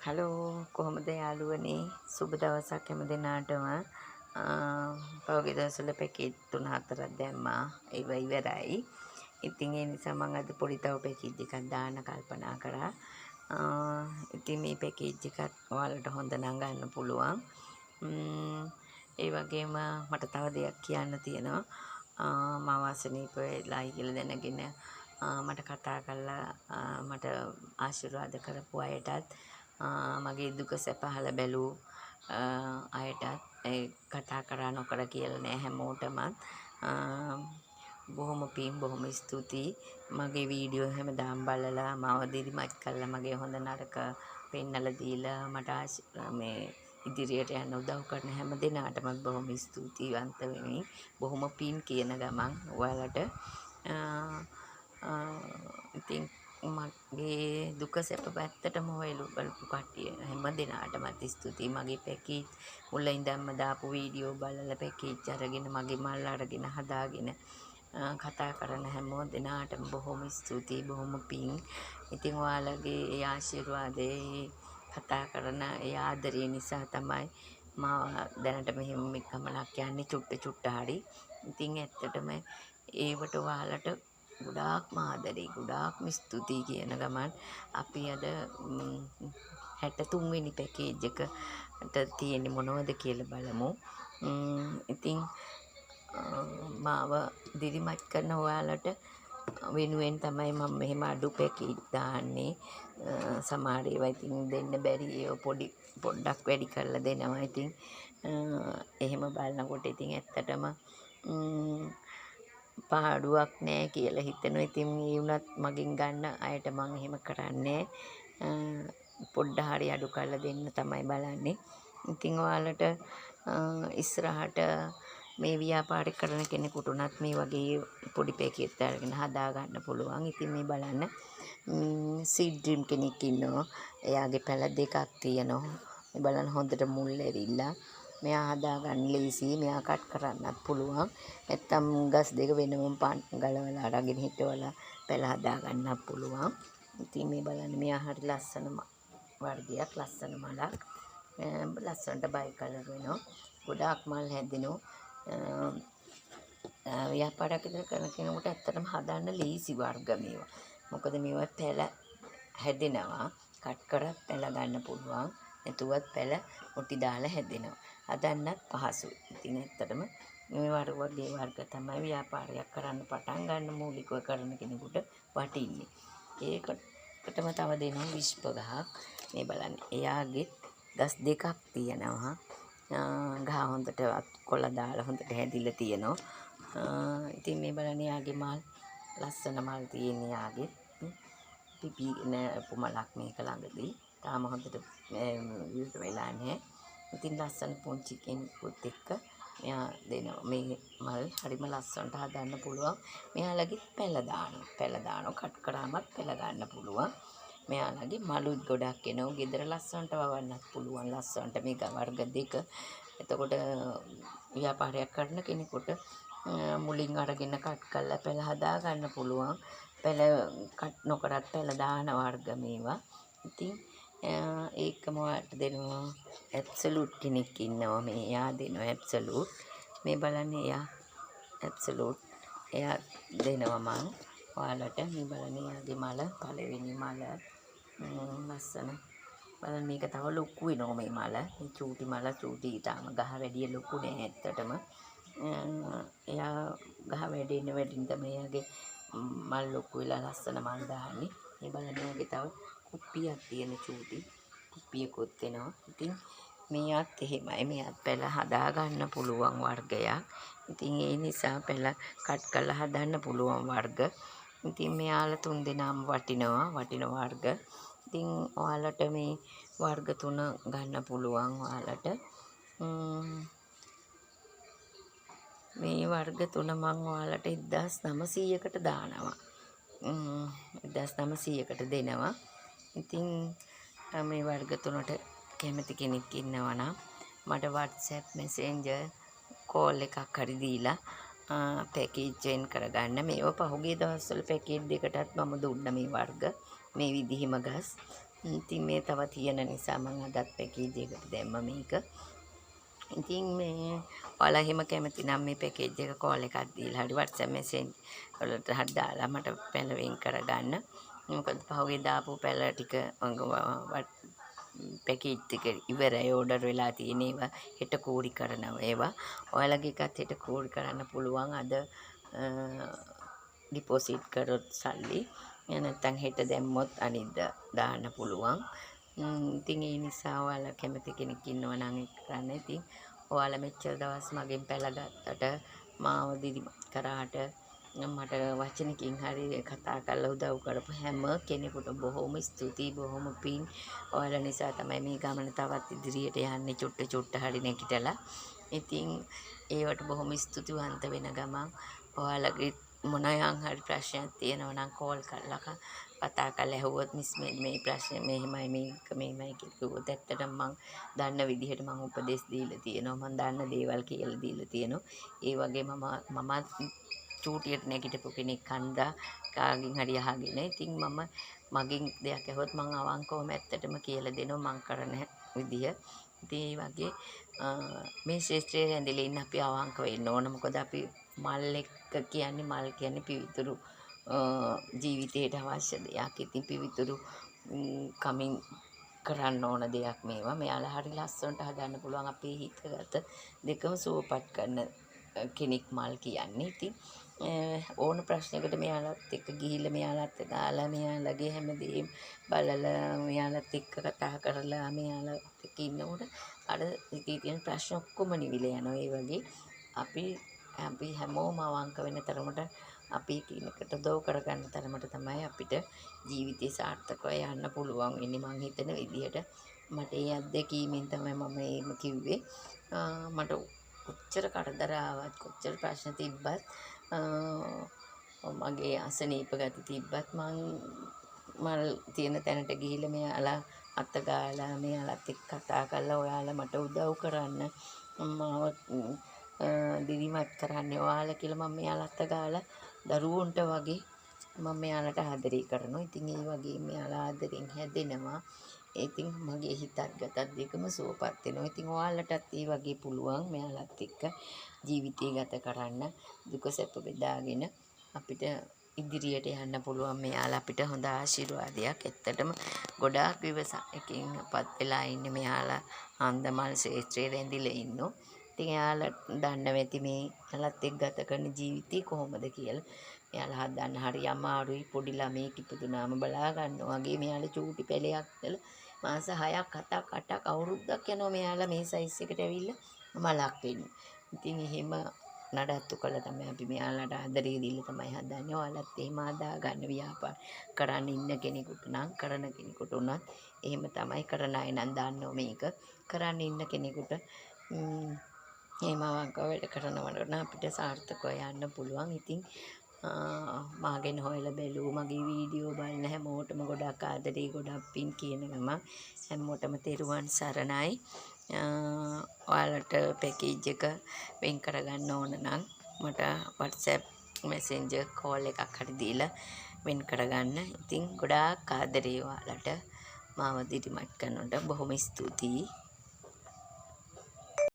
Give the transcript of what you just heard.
Hello, කොහොමද යාළුවනේ? සුබ දවසක් හැම දෙනාටම. පහුගිය දවස්වල පැකේජ් තුන හතරක් දැම්මා. ඒවා ඉවරයි. ඉතින් ඒ නිසා මං අද පොඩි තව පැකේජ් එකක් දාන්න කල්පනා කරා. ඉතින් මේ පැකේජ් එකත් ඔයාලට හොඳ නම් ගන්න පුළුවන්. ඒ වගේම මට තව දෙයක් කියන්න තියෙනවා. මාව අසනීප වෙලායි කියලා දැනගෙන මට කතා කරලා මට ආශිර්වාද කරපු අයටත්, මගේ දුක සැප අහලා බැලූ අයටත්, ඒ කතා කරා නොකර කියලා නෑ, හැමෝටමත් බොහොම පිං, බොහොම ස්තුතියි. මගේ වීඩියෝ හැමදාම බලලා, මාව දිරිමත් කරලා, මගේ හොඳ නරක පෙන්නලා දීලා, මට මේ ඉදිරියට යන්න උදව් කරන හැම දෙනාටම බොහොම ස්තුතිවන්ත වෙමි. බොහොම පිං කියන ගමන් ඔයාලට. ඉතින් මගේ දුක සැප පැත්තටම හොයලු බලපු කට්ටිය හැම දෙනාටමත් ස්තුතියි. මගේ පැකේජ් මුල ඉඳන්ම දාපු වීඩියෝ බලලා, පැකේජ් අරගෙන, මගේ මල් අරගෙන හදාගෙන කතා කරන හැම දෙනාටම බොහොම ස්තුතියි, බොහොම පිං. ඉතින් ඔයාලගේ ඒ ආශිර්වාදය, ඒ කතා කරන ඒ ආදරය නිසා තමයි මාව දැනට මෙහෙම මේ ගමනක් යන්නේ චුට්ට චුට්ට හරි. ඉතින් ඇත්තටම ඒවට ඔයාලට ගොඩාක්ම ආදරේ, ගොඩාක්ම ස්තුතියි කියන ගමන් අපි අද 63 වෙනි පැකේජ් එකට තියෙන්නේ මොනවද කියලා බලමු. ඉතින් මාව දිරිමත් කරන ඔයාලට වෙනුවෙන් තමයි මම මෙහෙම අඩු පැකේජ් දාන්නේ. සමහර ඒවා ඉතින් දෙන්න බැරි ඒවා පොඩි පොඩ්ඩක් වැඩි කරලා දෙනවා. ඉතින් එහෙම බලනකොට ඉතින් ඇත්තටම පාඩුවක් නෑ කියලා හිතෙනවා. ඉතින් ඒ වුණත් මගෙන් ගන්න අයට මං එහෙම කරන්නේ පොඩ්ඩ හරි අඩු කරලා දෙන්න තමයි බලන්නේ. ඉතින් ඔයාලට ඉස්සරහට මේ ව්‍යාපාරේ කරන කෙනෙකුට උනත් මේ වගේ පොඩි පැකේජ් අරගෙන හදා ගන්න පුළුවන්. ඉතින් මේ බලන්න, සීඩ් ඩ්‍රීම් කෙනෙක් ඉන්නවා. එයාගේ පැල දෙකක් තියෙනවා. මේ බලන්න, හොඳට මුල් ඇවිල්ලා. මෙයා හදාගන්න ලේසියි. මෙයා කට් කරන්නත් පුළුවන්. නැත්තම් ගස් දෙක වෙනම පන් ගලවලා අරගෙන හිටවලා පැල හදාගන්නත් පුළුවන්. ඉතින් මේ බලන්න, මෙයා හරි ලස්සන වර්ගයක්, ලස්සන මලක්. ලස්සනට බයි කලර් වෙනවා. ගොඩාක් මල් හැදෙනවා. ව්‍යාපාරයක් විතර කරන කෙනෙකුට ඇත්තටම හදන්න ලේසි වර්ග මේවා. මොකද මේවා පැල හැදෙනවා. කට් කරත් පැල ගන්න පුළුවන්. නැතුවත් පැල මුටි දාලා හැදෙනවා. හදන්නත් පහසුයි. ඉතින් ඇත්තටම මේ වර්ග වගේ වර්ග තමයි ව්‍යාපාරයක් කරන්න පටන් ගන්න මූලිකව කරන කෙනෙකුට වටින්නේ. ඒකටම තව දෙනවා විශ්ප ගහක්. මේ බලන්න, එයාගෙත් ගස් දෙකක් තියෙනවා. ගහ හොඳට කොළ දාලා හොඳට හැදිලා තියෙනවා. ඉතින් මේ බලන්න, එයාගේ මල්, ලස්සන මල් තියෙන එයාගෙත්. පිපිගෙන මලක් මේක ළඟදී. තාම හොඳට විවෘත වෙලා නැහැ. ඉතින් ලස්සන පුංචි කෙනෙකුත් එක්ක මෙයා දෙනවා. මේ මල් හරිම ලස්සනට හදන්න පුළුවන්. මෙයාලගෙත් පැල දානවා. පැල දානවා. කට් කරාමත් පැල ගන්න පුළුවන්. මෙයාලගේ මලුත් ගොඩක් එනවා. ගෙදර ලස්සනට වවන්නත් පුළුවන් ලස්සනට මේ වර්ග දෙක. එතකොට ව්‍යාපාරයක් කරන කෙනෙකුට මුලින් අරගෙන කට් කරලා පැල හදා ගන්න පුළුවන්. පැල කට් නොකරත් පැල දාන වර්ග මේවා. ඉතින් ඒකම ඔයාලට දෙනවා. ඇබ්සලූට් කෙනෙක් ඉන්නවා මේ. එයා දෙනවා ඇබ්සලූට්. මේ බලන්න, එයා ඇබ්සලූට්. එයා දෙනවා මං ඔයාලට. මේ බලන්න, එයාගේ මල, පළවෙනි මල ලස්සන. බලන්න, මේක තව ලොකු වෙනවා මේ මල. මේ චූටි මල චූටි, තාම ගහ වැඩිය ලොකු නෑ ඇත්තටම. එයා ගහ වැඩෙන්න වැඩෙන්න තමයි එයාගේ මල් ලොකු වෙලා ලස්සන මල් දාන්නේ. මේ බලන්න, එයාගේ තව කුප්පියක් තියෙන, චූටි කුප්පියකුත් එනවා. ඉතින් මෙයාත් එහෙමයි. මෙයාත් පැල හදා ගන්න පුළුවන් වර්ගයක්. ඉතින් ඒ නිසා පැල කට් කරලා හදන්න පුළුවන් වර්ග. ඉතින් මෙයාලා තුන් දෙනාම වටිනවා, වටින වර්ග. ඉතින් ඔයාලට මේ වර්ග තුන ගන්න පුළුවන් ඔයාලට. මේ වර්ග තුන මං ඔයාලට 1900කට දානවා. 1900කට දෙනවා. ඉතින් මේ වර්ග තුනට කැමති කෙනෙක් ඉන්නවා නම් මට WhatsApp, Messenger, call එකක් හරි දීලා පැකේජ් වෙන් කරගන්න. මේවා පහුගිය දවස්වල පැකේජ් දෙකටත් මම දුන්න මේ වර්ග. මේ විදිහිම ගස්. ඉතින් මේ තව තියෙන නිසා මං අදත් පැකේජ් එකට දැම්ම මේක. ඉතින් මේ ඔයාලා එහෙම කැමති නම් මේ පැකේජ් එක කෝල් එකක් දීලා හරි WhatsApp message වලට හරි දාලා මට පැල වෙන් කරගන්න. මොකද පහුගිය දාපු පැල ටික පැකේජ් ටික ඉවරයි, ඕඩර් වෙලා තියෙන ඒවා හෙට කූරි කරනවා ඒවා. ඔයාලගේ එකත් හෙට කූරි කරන්න පුළුවන් අද ඩිපොසිට් කරොත් සල්ලි. නැත්තම් හෙට දැම්මොත් අනිද්දා දාන්න පුළුවන්. ඉතින් ඒ නිසා ඔයාලා කැමති කෙනෙක් ඉන්නවා නම් ඒක කරන්න. ඉතින් ඔයාලා මෙච්චර දවස් මගෙන් පැල ගත්තට, මාව දිරිමත් කරාට, මට වචනකින් හරි කතා කරලා උදව් කරපු හැම කෙනෙකුට බොහොම ස්තුතියි, බොහොම පිං. ඔයාලා නිසා තමයි මේ ගමන තවත් ඉදිරියට යන්නේ චුට්ට චුට්ට හරි නැගිටලා. ඉතින් ඒවට බොහොම ස්තුතිවන්ත වෙන ගමන් ඔයාලගේ මොනයන් හරි ප්‍රශ්නයක් තියෙනවා නම් කෝල් කරලා කතා කරලා ඇහුවොත්, මිස් මේ ප්‍රශ්නේ මෙහෙමයි, මේක මෙහෙමයි කියලා කිව්වොත්, ඇත්තටම මං දන්න විදිහට මං උපදෙස් දීලා තියෙනවා. මං දන්න දේවල් කියලා දීලා තියෙනවා. ඒ වගේ මමත් චූටියට නැගිටපු කෙනෙක් හන්දා කාගෙන් හරි අහගෙන, ඉතින් මම මගෙන් දෙයක් ඇහුවොත් මං අවංකවම ඇත්තටම කියලා දෙනවා මං කරන විදිහ. ඉතින් ඒ වගේ මේ ක්ෂේත්‍රයේ රැඳිලා ඉන්න අපි අවංක වෙන්න ඕන. මොකද අපි මල් එක්ක කියන්නේ, මල් කියන්නේ පිවිතුරු ජීවිතයට අවශ්‍ය දෙයක්. ඉතින් පිවිතුරු කමින් කරන්න ඕන දෙයක් මේවා. මෙයාලා හරි ලස්සනට හදන්න පුළුවන්, අපේ හිත ගත දෙකම සුවපත් කරන කෙනෙක් මල් කියන්නේ. ඉතින් ඕන ප්‍රශ්නයකට මෙයාලත් එක්ක ගිහිල්ලා, මෙයාලත් ගාලා, මෙයාලගේ හැමදේම බලලා, මෙයාලත් එක්ක කතා කරලා, මෙයාලත් එක්ක ඉන්නකොට අර හිතේ තියෙන ප්‍රශ්න ඔක්කොම නිවිලා යනවා. ඒ වගේ අපි අපි හැමෝම අවංක වෙන තරමට, අපි එකිනෙකට උදව් කරගන්න තරමට තමයි අපිට ජීවිතේ සාර්ථකව යන්න පුළුවන් වෙන්නේ මං හිතන විදිහට. මට ඒ අත්දැකීමෙන් තමයි මම එහෙම කිව්වේ. මට කොච්චර කරදර ආවත්, කොච්චර ප්‍රශ්න තිබ්බත්, මගේ අසනීප ගති තිබ්බත්, මං මල් තියෙන තැනට ගිහිල්ලා මෙයාලා අත ගාලා, මෙයාලත් එක්ක කතා කරලා, ඔයාලා මට උදව් කරන්න, මාව දිරිමත් කරන්නේ ඔයාලා කියලා මම මෙයාලා අත ගාලා දරුවන්ට වගේ මම මෙයාලට ආදරේ කරනවා. ඉතින් ඒ වගේ මෙයාලා ආදරෙන් හැදෙනවා. ඉතින් මගේ හිතත් ගතත් දෙකම සුවපත් වෙනවා. ඉතින් ඔයාලටත් ඒ වගේ පුළුවන් මෙයාලත් එක්ක ජීවිතේ ගත කරන්න. දුක සැප බෙදාගෙන අපිට ඉදිරියට යන්න පුළුවන්. මෙයාලා අපිට හොඳ ආශිර්වාදයක්. ඇත්තටම ගොඩාක් විවසකින් පත් වෙලා ඉන්නේ මෙයාලා හන්දමල් ක්ෂේත්‍රයේ රැඳිලා ඉන්නෝ. ඉතින් එයාලා දන්නවා ඇති මේ එයාලත් එක්ක ගත කරන ජීවිතේ කොහොමද කියලා. මෙයාලා හදන්න හරි අමාරුයි. පොඩි ළමයෙක් ඉපදුනාම බලා ගන්නවා වගේ මෙයාලා චූටි පැලයක් ඉඳලා මාස 6ක් 7ක් 8ක් අවුරුද්දක් යනවා මෙයාලා මේ සයිස් එකට ඇවිල්ලා මලක් වෙන්න. ඉතින් එහෙම නඩත්තු කළා තමයි අපි මෙයාලට ආදරේ දීලා තමයි හදන්නේ. ඔයාලත් එහෙම හදා ගන්න ව්‍යාපාර කරන්න ඉන්න කෙනෙකුට නම්, කරන කෙනෙකුට උනත් එහෙම තමයි. කරන අය නම් දන්නවා මේක. කරන්න ඉන්න කෙනෙකුට එහෙම අවංකව වැඩ කරනවා නම් අපිට සාර්ථකව යන්න පුළුවන්. ඉතින් මා ගැන හොයලා බැලූ, මගේ වීඩියෝ බලන හැමෝටම ගොඩක් ආදරේ, ගොඩක් පින් කියන ගමන් හැමෝටම තෙරුවන් සරණයි. ඔයාලට පැකේජ් එක වෙන් කරගන්න ඕන නම් මට WhatsApp Messenger call එකක් හරි දීලා වෙන් කරගන්න. ඉතින් ගොඩාක් ආදරේ ඔයාලට. මාව දිරිමත් කරනවට බොහොම ස්තුතියි.